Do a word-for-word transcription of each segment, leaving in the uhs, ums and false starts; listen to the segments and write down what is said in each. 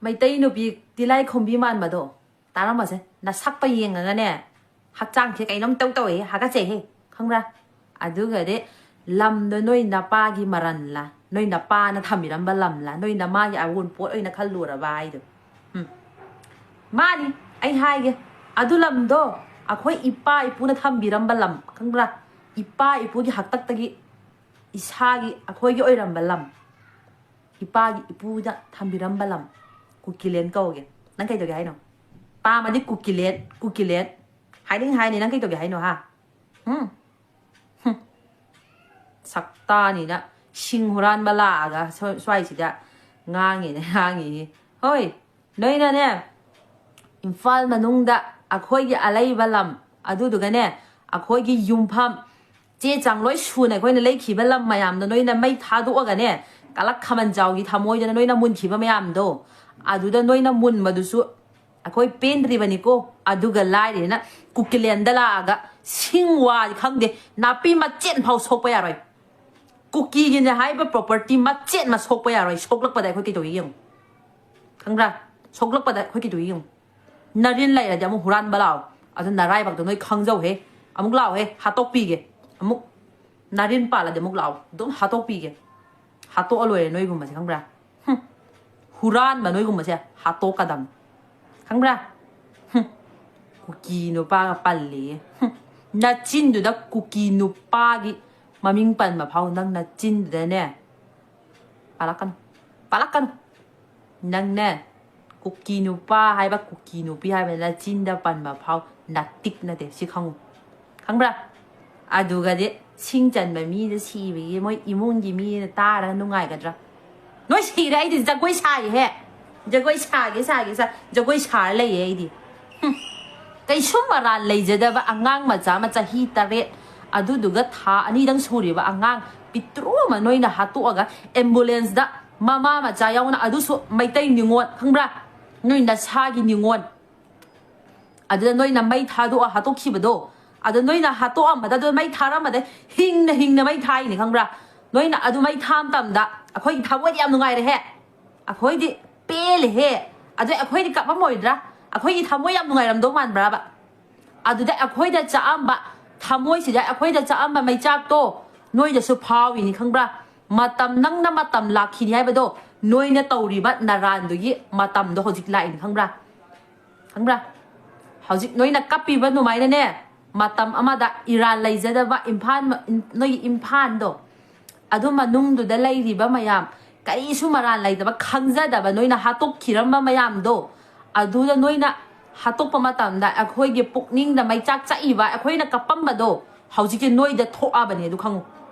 ꯃꯩꯇꯩ ꯅꯨꯄꯤ ꯇꯤꯂꯥꯏꯈꯣꯝꯕꯤ ꯃꯥꯟꯕꯗꯣ, ꯇꯥꯔꯝꯃꯁꯦ꯫ ꯅꯁꯛꯄ ꯌꯦꯡꯉꯒꯅꯦ, ꯍꯛꯆꯥꯡꯁꯦ ꯀꯩꯅꯣꯝ ꯇꯧ ꯇꯧꯋꯦ, ꯍꯥꯒꯠꯆꯩꯍꯦ, ꯈꯪꯕ꯭ꯔꯥ? ꯑꯗꯨꯒꯗꯤ ꯂꯝꯗꯣ ꯅꯣꯏ ꯅꯄꯥꯒꯤ ꯃꯔꯟꯂ, ꯅꯣꯏ ꯅꯄꯥꯅ ꯊꯝꯕꯤꯔꯝꯕ ꯂꯝꯂ, ꯅꯣꯏ ꯅꯃꯥꯒꯤ ꯑꯋꯨꯟꯄꯣꯠ ꯑꯣꯏꯅ ꯈꯜꯂꯨꯔꯕ ꯍꯥꯏꯗꯣ? ꯎꯝ꯫ ꯃꯥꯅꯤ, ꯑꯩ ꯍꯥꯏꯒꯦ, ꯑꯗꯨ ꯂꯝꯗꯣ ꯑꯩꯈꯣꯏ ꯏꯄꯥ ꯏꯄꯨꯅ ꯊꯝꯕꯤꯔꯝꯕ ꯂꯝ, ꯈꯪꯕ꯭ꯔꯥ? ꯏꯄꯥ ꯏꯄꯨꯒꯤ ꯍꯥꯛꯇꯛꯇꯒꯤ ꯏꯁꯥꯒꯤ, ꯑꯩꯈꯣꯏꯒꯤ ꯑꯣꯏꯔꯝꯕ ꯂꯝ, ꯏꯄꯥꯒꯤ ꯏꯄꯨꯗ ꯊꯝꯕꯤꯔꯝꯕ ꯂꯝ꯫ ꯀꯨꯀꯤꯂꯦꯟ ꯀꯧꯒꯦ꯫ ꯅꯪ ꯀꯩꯗꯧꯒꯦ ꯍꯥꯏꯅꯣ? ꯄꯥꯝꯃꯗꯤ ꯀꯨꯀꯤꯂꯦꯟ, ꯀꯨꯀꯤꯂꯦꯟ ꯍꯥꯏꯅꯤꯡ ꯍꯥꯏꯅꯤ꯫ ꯅꯪ ꯀꯩꯗꯧꯒꯦ ꯍꯥꯏꯅꯣ, ꯍꯥ? ꯎꯝ? ꯍꯨꯝ꯫ ꯁꯛꯇꯥꯅꯤꯅ, ꯁꯤꯡ ꯍꯨꯔꯥꯟꯕ ꯂꯥꯛꯑꯒ ꯁ꯭ꯋꯥꯏ-, ꯁ꯭ꯋꯥꯏꯁꯤꯗ ꯉꯥꯡꯉꯤꯅꯦ, ꯉꯥꯡꯉꯤꯅꯦ꯫ ꯍꯣꯏ, ꯅꯣꯏꯅꯅꯦ, ꯏꯝꯐꯥꯜ ꯃꯅꯨꯡꯗ ꯑꯩꯈꯣꯏꯒꯤ ꯑꯂꯩꯕ ꯂꯝ, ꯑꯗꯨꯗꯨꯒꯅꯦ, ꯑꯩꯈꯣꯏꯒꯤ ꯌꯨꯝꯐꯝ, ꯆꯦ ꯆꯥꯡ ꯂꯣꯏ ꯁꯨꯅ ꯑꯩꯈꯣꯏꯅ ꯂꯩꯈꯤꯕ ꯂꯝ ꯃꯌꯥꯝꯗꯣ ꯅꯣꯏꯅ ꯃꯩ ꯊꯥꯗꯣꯛꯑꯒꯅꯦ, ꯀꯂꯛ ꯈꯝꯕꯟꯖꯥꯎꯒꯤ ꯊꯃꯣꯏꯗꯅ ꯅꯣꯏꯅ ꯃꯨꯟꯈꯤꯕ ꯃꯌꯥꯝꯗꯣ, ꯑꯗꯨꯗ ꯅꯣꯏꯅ ꯃꯨꯟꯕꯗꯨꯁꯨ ꯑꯩꯈꯣꯏ ꯄꯦꯟꯗ꯭ꯔꯤꯕꯅꯤꯀꯣ꯫ ꯑꯗꯨꯒ ꯂꯥꯏꯔꯤꯅ ꯀꯨꯀꯤꯂꯦꯟꯗ ꯂꯥꯛꯑꯒ ꯁꯤꯡ ꯋꯥꯗꯤ ꯈꯪꯗꯦ, ꯅꯥꯄꯤ ꯃꯆꯦꯠ ꯐꯥꯎ ꯁꯣꯛꯄ ꯌꯥꯔꯣꯏ꯫ ꯀꯨꯀꯤꯒꯤꯅꯦ ꯍꯥꯏꯕ property ꯃꯆꯦꯠ ꯑꯃ ꯁꯣꯛꯄ ꯌꯥꯔꯣꯏ꯫ ꯁꯣꯛꯂꯛꯄꯗ ꯑꯩꯈꯣꯏ ꯀꯩꯗꯧꯏ ꯌꯦꯡꯉꯨ, ꯈꯪꯕ꯭ꯔꯥ? ꯁꯣꯛꯂꯛꯄꯗ ꯑꯩꯈꯣꯏ ꯀꯩꯗꯧꯏ ꯌꯦꯡꯉꯨ꯫ ꯅꯔꯤꯟ ꯂꯩꯔꯗꯤ ꯑꯃꯨꯛ ꯍꯨꯔꯥꯟꯕ ꯂꯥꯛꯑꯣ, ꯑꯗꯨ ꯅꯔꯥꯏꯕꯛꯇꯣ ꯅꯣꯏ ꯈꯪꯖꯧꯍꯦ꯫ ꯑꯃꯨꯛ ꯂꯥꯛꯑꯣꯍꯦ, ꯍꯥꯠꯇꯣꯛꯄꯤꯒꯦ꯫ ꯑꯃꯨꯛ ꯅꯔꯤꯟ ꯄꯥꯜꯂꯗꯤ ꯑꯃꯨꯛ ꯂꯥꯛꯑꯣ, ꯑꯗꯨꯝ ꯍꯥꯠꯇꯣꯛꯄꯤꯒꯦ꯫ ꯍꯥꯠꯇꯣꯛꯑ ꯂꯣꯏꯔꯦ ꯅꯣꯏꯒꯨꯝꯕꯁꯦ, ꯈꯪꯕ꯭ꯔꯥ? ꯍꯨꯝ꯫ ꯍꯨꯔꯥꯟꯕ ꯅꯣꯏꯒꯨꯝꯕꯁꯦ ꯍꯥꯠꯇꯣꯛꯀꯗꯕꯅꯤ, ꯈꯪꯕ꯭ꯔꯥ? ꯍꯨꯝ꯫ ꯀꯨꯀꯤ ꯅꯨꯄꯥꯒ ꯄꯜꯂꯦꯌꯦ꯫ ꯍꯨꯝ꯫ ꯅꯆꯤꯟꯗꯨꯗ ꯀꯨꯀꯤ ꯅꯨꯄꯥꯒꯤ ꯃꯃꯤꯡ ꯄꯟꯕ ꯐꯥꯎ ꯅꯪ ꯅꯆꯤꯟꯗꯨꯗꯅꯦ꯫ ꯄꯥꯜꯂꯛꯀꯅꯨ, ꯄꯥꯜꯂꯛꯀꯅꯨ꯫ ꯅꯪꯅꯦ, ꯀꯨꯀꯤ ꯅꯨꯄꯥ ꯍꯥꯏꯕ, ꯀꯨꯀꯤ ꯅꯨꯄꯤ ꯍꯥꯏꯕ ꯅꯆꯤꯟꯗ ꯄꯟꯕ ꯐꯥꯎ ꯅꯥꯇꯤꯛ ꯅꯠꯇꯦ, ꯁꯤ ꯈꯪꯉꯨ, ꯈꯪꯕ꯭ꯔꯥ? ꯑꯗꯨꯒꯗꯤ ꯁꯤꯡ ꯆꯟꯕ ꯃꯤꯗ ꯁꯤꯕꯒꯤ ꯃꯣꯏ ꯏꯃꯨꯡꯒꯤ ꯃꯤꯅ ꯇꯥꯔꯒ ꯅꯨꯡꯉꯥꯏꯒꯗ꯭ꯔꯥ? ꯅꯣꯏ ꯁꯤꯔꯦ, ꯑꯩꯗꯤ ꯖꯒꯣꯏ ꯁꯥꯔꯤꯍꯦ, ꯖꯒꯣꯏ ꯁꯥꯒꯦ, ꯁꯥꯒꯦ, ꯁꯥ-, ꯖꯒꯣꯏ ꯁꯥꯔ ꯂꯩꯌꯦ ꯑꯩꯗꯤ꯫ ꯍꯨꯝ꯫ ꯀꯩꯁꯨꯝ ꯃꯔꯥꯜ ꯂꯩꯖꯗꯕ ꯑꯉꯥꯡ ꯃꯆꯥ ꯑꯃ, ꯆꯍꯤ ꯇꯔꯦꯠ, ꯑꯗꯨꯗꯨꯒ ꯊꯥ ꯑꯅꯤꯗꯪ ꯁꯨꯔꯤꯕ ꯑꯉꯥꯡ ꯄꯤꯛꯇ꯭ꯔꯨ ꯑꯃ ꯅꯣꯏꯅ ꯍꯥꯠꯇꯣꯛꯑꯒ, ambulanceꯗ ꯃꯃꯥ ꯃꯆꯥ ꯌꯥꯎꯅ, ꯑꯗꯨꯁꯨ ꯃꯩꯇꯩ ꯅꯤꯉꯣꯜ, ꯈꯪꯕ꯭ꯔꯥ? ꯅꯣꯏ ꯅꯁꯥꯒꯤ ꯅꯤꯉꯣꯜ꯫ ꯑꯗꯨꯗ ꯅꯣꯏꯅ ꯃꯩ ꯊꯥꯗꯣꯛꯑ ꯍꯥꯠꯇꯣꯛꯈꯤꯕꯗꯣ, ꯑꯗꯣ ꯅꯣꯏꯅ ꯍꯥꯠꯇꯣꯛꯑꯝꯕꯗ, ꯑꯗꯣ ꯃꯩ ꯊꯥꯔꯝꯕꯗ ꯍꯤꯡꯅ ꯍꯤꯡꯅ ꯃꯩ ꯊꯥꯏꯅꯤ, ꯈꯪꯕ꯭ꯔꯥ? ꯅꯣꯏꯅ ꯑꯗꯨ ꯃꯩ ꯊꯥ ꯃꯇꯝꯗ ꯑꯩꯈꯣꯏꯒꯤ ꯊꯃꯣꯏꯗꯤ ꯌꯥꯝ ꯅꯨꯡꯉꯥꯏꯔꯦꯍꯦ꯫ ꯑꯩꯈꯣꯏꯗꯤ ꯄꯦꯜꯂꯦꯍꯦ꯫ ꯑꯗꯨ ꯑꯩꯈꯣꯏꯗꯤ ꯀꯞꯄꯝꯃꯣꯏꯗ꯭ꯔꯥ? ꯑꯩꯈꯣꯏꯒꯤ ꯊꯃꯣꯏ ꯌꯥꯝ ꯅꯨꯡꯉꯥꯏꯔꯝꯗꯧ ꯃꯥꯟꯕ꯭ꯔꯕ? ꯑꯗꯨꯗ ꯑꯩꯈꯣꯏꯗ ꯆꯥꯛꯑꯝꯕ, ꯊꯃꯣꯏꯁꯤꯗ ꯑꯩꯈꯣꯏꯗ ꯆꯥꯛꯑꯝꯕ ꯃꯩꯆꯥꯛꯇꯣ ꯅꯣꯏꯗꯁꯨ ꯐꯥꯎꯔꯤꯅꯤ, ꯈꯪꯕ꯭ꯔꯥ? ꯃꯇꯝ, ꯅꯪꯅ ꯃꯇꯝ ꯂꯥꯛꯈꯤꯅꯤ ꯍꯥꯏꯕꯗꯣ, ꯅꯣꯏꯅ ꯇꯧꯔꯤꯕ ꯅꯔꯥꯟꯗꯨꯒꯤ ꯃꯇꯝꯗꯣ ꯍꯧꯖꯤꯛ ꯂꯥꯛꯏꯅꯤ, ꯈꯪꯕ꯭ꯔꯥ? ꯈꯪꯕ꯭ꯔꯥ? ꯍꯧꯖꯤꯛ ꯅꯣꯏꯅ ꯀꯞꯄꯤꯕ ꯑꯗꯨꯃꯥꯏꯅꯅꯦ, ꯃꯇꯝ ꯑꯃꯗ ꯏꯔꯥꯜ ꯂꯩꯖꯗꯕ ꯏꯝꯐꯥꯜ, ꯅꯣꯏꯒꯤ ꯏꯝꯐꯥꯜꯗꯣ, ꯑꯗꯨ ꯃꯅꯨꯡꯗꯨꯗ ꯂꯩꯔꯤꯕ ꯃꯌꯥꯝ, ꯀꯔꯤꯁꯨ ꯃꯔꯥꯜ ꯂꯩꯇꯕ, ꯈꯪꯖꯗꯕ, ꯅꯣꯏꯅ ꯍꯥꯠꯇꯣꯛꯈꯤꯔꯝꯕ ꯃꯌꯥꯝꯗꯣ, ꯑꯗꯨꯗ ꯅꯣꯏꯅ ꯍꯥꯠꯇꯣꯛꯄ ꯃꯇꯝꯗ ꯑꯩꯈꯣꯏꯒꯤ ꯄꯨꯛꯅꯤꯡꯗ ꯃꯩꯆꯥꯛ ꯆꯥꯛꯏꯕ, ꯑꯩꯈꯣꯏꯅ ꯀꯞꯄꯝꯕꯗꯣ ꯍꯧꯖꯤꯛꯇꯤ ꯅꯣꯏꯗ ꯊꯣꯛꯑꯕꯅꯤ, ꯑꯗꯨ ꯈꯪꯉꯨ꯫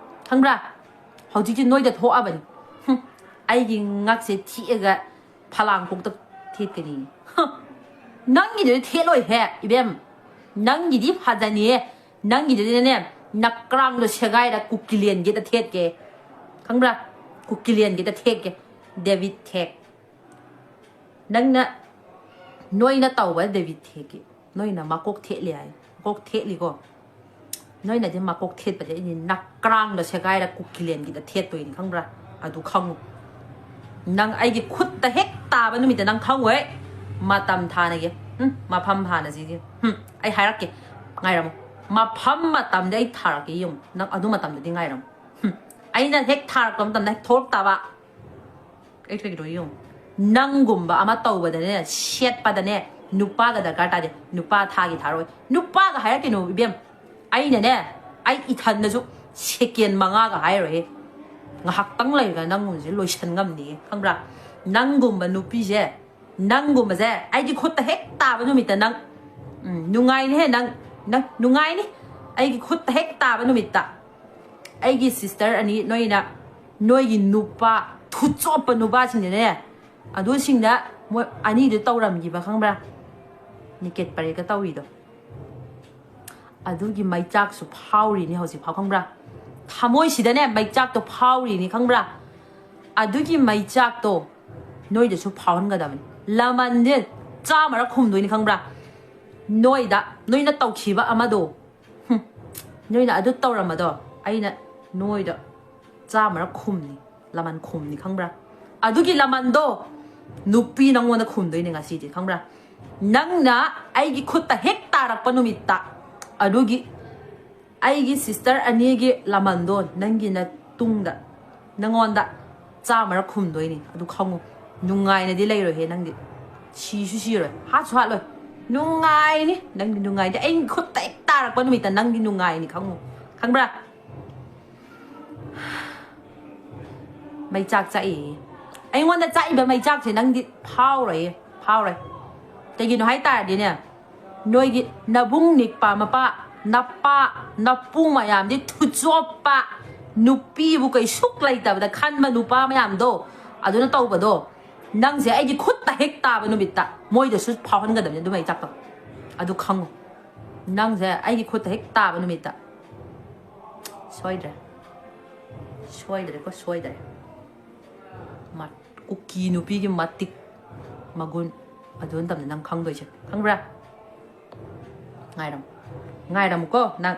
ꯈꯪꯕ꯭ꯔꯥ? ꯍꯧꯖꯤꯛꯇꯤ ꯅꯣꯏꯗ ꯊꯣꯛꯑꯕꯅꯤ꯫ ꯍꯨꯝ, ꯑꯩꯒꯤ ꯉꯛꯁꯦ ꯊꯤꯛꯑꯒ ꯐꯂꯥꯡ ꯀꯣꯛꯇ ꯊꯦꯠꯀꯅꯤ꯫ ꯍ, ꯅꯪꯒꯤꯗꯨꯗꯤ ꯊꯦꯠꯂꯣꯏꯍꯦ, ꯏꯕꯦꯝ꯫ ꯅꯪꯒꯤꯗꯤ ꯐꯖꯅꯤꯌꯦ꯫ ꯅꯪꯒꯤꯗꯨꯗꯤꯅꯦ, ꯅꯀ꯭ꯔꯥꯡꯗꯣ ꯁꯦꯒꯥꯏꯔ ꯀꯨꯀꯤꯂꯦꯟꯒꯤꯗ ꯊꯦꯠꯀꯦ꯫ ꯈꯪꯕ꯭ꯔꯥ? ꯀꯨꯀꯤꯂꯦꯟꯒꯤꯗ ꯊꯦꯠꯀꯦ꯫ ꯗꯦꯕꯤꯠ ꯊꯦꯛ꯫ ꯅꯪꯅ, ꯅꯣꯏꯅ ꯇꯧꯕ ꯗꯦꯕꯤꯠ ꯊꯦꯛꯀꯤ꯫ ꯅꯣꯏꯅ ꯃꯀꯣꯛ ꯊꯦꯠꯂꯤ ꯍꯥꯏ꯫ ꯃꯀꯣꯛ ꯊꯦꯠꯂꯤꯀꯣ꯫ ꯅꯣꯏꯅꯗꯤ ꯃꯀꯣꯛ ꯊꯦꯠꯄꯗꯤ ꯑꯩꯗꯤ ꯅꯀ꯭ꯔꯥꯡꯗꯣ ꯁꯦꯒꯥꯏꯔ ꯀꯨꯀꯤꯂꯦꯟꯒꯤꯗ ꯊꯦꯠꯇꯣꯏꯅꯤ, ꯈꯪꯕ꯭ꯔꯥ? ꯑꯗꯨ ꯈꯪꯉꯨ꯫ ꯅꯪ ꯑꯩꯒꯤ ꯈꯨꯠꯇ ꯍꯦꯛ ꯇꯥꯕ ꯅꯨꯃꯤꯠꯇ ꯅꯪ ꯈꯪꯉꯣꯏ꯫ ꯃꯇꯝ ꯊꯥꯅꯒꯦ꯫ ꯎꯝ, ꯃꯐꯝ ꯊꯥꯅꯁꯤꯒꯦ꯫ ꯎꯝ, ꯑꯩ ꯍꯥꯏꯔꯛꯀꯦ꯫ ꯉꯥꯏꯔꯝꯃꯨ꯫ ꯃꯐꯝ ꯃꯇꯝꯗꯤ ꯑꯩ ꯊꯥꯔꯛꯀꯦ, ꯌꯦꯡꯉꯨ꯫ ꯅꯪ ꯑꯗꯨ ꯃꯇꯝꯗꯗꯤ ꯉꯥꯏꯔꯝꯃꯨ꯫ ꯎꯝ, ꯑꯩꯅ ꯍꯦꯛ ꯊꯥꯔꯛꯄ ꯃꯇꯝꯗ ꯍꯦꯛ ꯊꯣꯛꯂꯛꯇꯕ꯫ ꯑꯩ ꯀꯩꯒꯤꯅꯣ ꯌꯦꯡꯉꯨ꯫ ꯅꯪꯒꯨꯝꯕ ꯑꯃ ꯇꯧꯕꯗꯅꯦ, ꯁꯦꯠꯄꯗꯅꯦ, ꯅꯨꯄꯥꯒ ꯗꯔꯀꯥꯔ ꯇꯥꯗꯦ꯫ ꯅꯨꯄꯥ ꯊꯥꯒꯤ ꯊꯥꯔꯣꯏ꯫ ꯅꯨꯄꯥꯒ ꯍꯥꯏꯔꯛꯀꯅꯨ, ꯏꯕꯦꯝ꯫ ꯑꯩꯅꯅꯦ, ꯑꯩ ꯏꯊꯟꯗꯁꯨ ꯁꯦꯀꯦꯟ ꯃꯉꯥꯒ ꯍꯥꯏꯔꯣꯏꯍꯦ꯫ ꯉꯥꯏꯍꯥꯛꯇꯪ ꯂꯩꯔꯒ ꯅꯪꯒꯨꯝꯕꯁꯦ ꯂꯣꯏꯁꯟ ꯉꯝꯅꯤꯌꯦ, ꯈꯪꯕ꯭ꯔꯥ? ꯅꯪꯒꯨꯝꯕ ꯅꯨꯄꯤꯁꯦ, ꯅꯪꯒꯨꯝꯕꯁꯦ ꯑꯩꯒꯤ ꯈꯨꯠꯇ ꯍꯦꯛ ꯇꯥꯕ ꯅꯨꯃꯤꯠꯇ ꯅꯪ, ꯎꯝ, ꯅꯨꯡꯉꯥꯏꯅꯤꯍꯦ ꯅꯪ, ꯅꯪ ꯅꯨꯡꯉꯥꯏꯅꯤ꯫ ꯑꯩꯒꯤ ꯈꯨꯠꯇ ꯍꯦꯛ ꯇꯥꯕ ꯅꯨꯃꯤꯠꯇ꯫ ꯑꯩꯒꯤ ꯁꯤꯁꯇꯔ ꯑꯅꯤ, ꯅꯣꯏꯅ, ꯅꯣꯏꯒꯤ ꯅꯨꯄꯥ, ꯊꯨꯆꯣꯞꯄ ꯅꯨꯄꯥꯁꯤꯡꯁꯤꯅꯅꯦ, ꯑꯗꯨꯁꯤꯡꯗ ꯃꯣꯏ ꯑꯅꯤꯗꯨ ꯇꯧꯔꯝꯈꯤꯕ, ꯈꯪꯕ꯭ꯔꯥ? ꯅꯤꯀꯦꯠ ꯄꯔꯦꯒ ꯇꯧꯔꯤꯗꯣ꯫ ꯑꯗꯨꯒꯤ ꯃꯩꯆꯥꯛꯁꯨ ꯐꯥꯎꯔꯤꯅꯤ ꯍꯧꯖꯤꯛꯐꯥꯎ, ꯈꯪꯕ꯭ꯔꯥ? ꯊꯃꯣꯏꯁꯤꯗꯅꯦ, ꯃꯩꯆꯥꯛꯇꯣ ꯐꯥꯎꯔꯤꯅꯤ, ꯈꯪꯕ꯭ꯔꯥ? ꯑꯗꯨꯒꯤ ꯃꯩꯆꯥꯛꯇꯣ ꯅꯣꯏꯗꯁꯨ ꯐꯥꯎꯍꯟꯒꯗꯕꯅꯤ꯫ ꯂꯃꯟꯁꯦ ꯆꯥꯝꯃꯔꯛ ꯈꯨꯝꯗꯣꯏꯅꯤ, ꯈꯪꯕ꯭ꯔꯥ? ꯅꯣꯏꯗ, ꯅꯣꯏꯅ ꯇꯧꯈꯤꯕ ꯑꯃꯗꯣ, ꯍꯨꯝ, ꯅꯣꯏꯅ ꯑꯗꯨ ꯇꯧꯔꯝꯕꯗꯣ, ꯑꯩꯅ ꯅꯣꯏꯗ ꯆꯥꯝꯃꯔꯛ ꯈꯨꯝꯅꯤ, ꯂꯃꯟ ꯈꯨꯝꯅꯤ, ꯈꯪꯕ꯭ꯔꯥ? ꯑꯗꯨꯒꯤ ꯂꯃꯟꯗꯣ ꯅꯨꯄꯤ ꯅꯪꯉꯣꯟꯗ ꯈꯨꯝꯗꯣꯏꯅꯦ ꯉꯁꯤꯗꯤ, ꯈꯪꯕ꯭ꯔꯥ? ꯅꯪꯅ ꯑꯩꯒꯤ ꯈꯨꯠꯇ ꯍꯦꯛ ꯇꯥꯔꯛꯄ ꯅꯨꯃꯤꯠꯇ, ꯑꯗꯨꯒꯤ ꯑꯩꯒꯤ ꯁꯤꯁꯇꯔ ꯑꯅꯤꯒꯤ ꯂꯃꯟꯗꯣ ꯅꯪꯒꯤ ꯅꯇꯨꯡꯗ, ꯅꯪꯉꯣꯟꯗ ꯆꯥꯝꯃꯔꯛ ꯈꯨꯝꯗꯣꯏꯅꯤ, ꯑꯗꯨ ꯈꯪꯉꯨ꯫ ꯅꯨꯡꯉꯥꯏꯅꯗꯤ ꯂꯩꯔꯣꯏꯍꯦ ꯅꯪꯗꯤ꯫ ꯁꯤꯁꯨ ꯁꯤꯔꯣꯏ, ꯍꯥꯠꯁꯨ ꯍꯥꯠꯂꯣꯏ꯫ ꯅꯨꯡꯉꯥꯏꯅꯤ ꯅꯪꯗꯤ, ꯅꯨꯡꯉꯥꯏꯅꯤ꯫ ꯑꯩ ꯈꯨꯠꯇ ꯍꯦꯛ ꯇꯥꯔꯛꯄ ꯅꯨꯃꯤꯠꯇ ꯅꯪꯗꯤ ꯅꯨꯡꯉꯥꯏꯅꯤ, ꯈꯪꯉꯨ꯫ ꯈꯪꯕ꯭ꯔꯥ? ꯃꯩ ꯆꯥꯛ ꯆꯥꯛꯏ꯫ ꯑꯩꯉꯣꯟꯗ ꯆꯥꯛꯏꯕ ꯃꯩ ꯆꯥꯛꯁꯦ ꯅꯪꯗꯤ ꯐꯥꯎꯔꯣꯏꯌꯦ, ꯐꯥꯎꯔꯣꯏ꯫ ꯀꯩꯒꯤꯅꯣ ꯍꯥꯏ ꯇꯥꯔꯗꯤꯅꯦ, ꯅꯣꯏꯒꯤ ꯅꯕꯨꯡ ꯅꯤꯛꯄ ꯃꯄꯥ, ꯅꯄꯥ, ꯅꯄꯨ ꯃꯌꯥꯝꯗꯤ ꯊꯨꯆꯣꯞꯄ, ꯅꯨꯄꯤꯕꯨ ꯀꯩꯁꯨꯛ ꯂꯩꯇꯕꯗ ꯈꯟꯕ ꯅꯨꯄꯥ ꯃꯌꯥꯝꯗꯣ, ꯑꯗꯨꯅ ꯇꯧꯕꯗꯣ, ꯅꯪꯁꯦ ꯑꯩꯒꯤ ꯈꯨꯠꯇ ꯍꯦꯛ ꯇꯥꯕ ꯅꯨꯃꯤꯠꯇ ꯃꯣꯏꯗꯁꯨ ꯐꯥꯎꯍꯟꯒꯗꯕꯅꯤ ꯑꯗꯨ ꯃꯩ ꯆꯥꯛꯇꯣ꯫ ꯑꯗꯨ ꯈꯪꯉꯨ꯫ ꯅꯪꯁꯦ ꯑꯩꯒꯤ ꯈꯨꯠꯇ ꯍꯦꯛ ꯇꯥꯕ ꯅꯨꯃꯤꯠꯇ ꯁꯣꯏꯗ꯭ꯔꯦ꯫ ꯁꯣꯏꯗ꯭ꯔꯦꯀꯣ, ꯁꯣꯏꯗ꯭ꯔꯦ꯫ ꯃ-, ꯀꯨꯀꯤ ꯅꯨꯄꯤꯒꯤ ꯃꯇꯤꯛ ꯃꯒꯨꯟ ꯑꯗꯨ ꯅꯠꯇꯕꯅꯤ ꯅꯪ ꯈꯪꯗꯣꯏꯁꯦ, ꯈꯪꯕ꯭ꯔꯥ? ꯉꯥꯏꯔꯝꯃꯨ, ꯉꯥꯏꯔꯝꯃꯨꯀꯣ ꯅꯪ꯫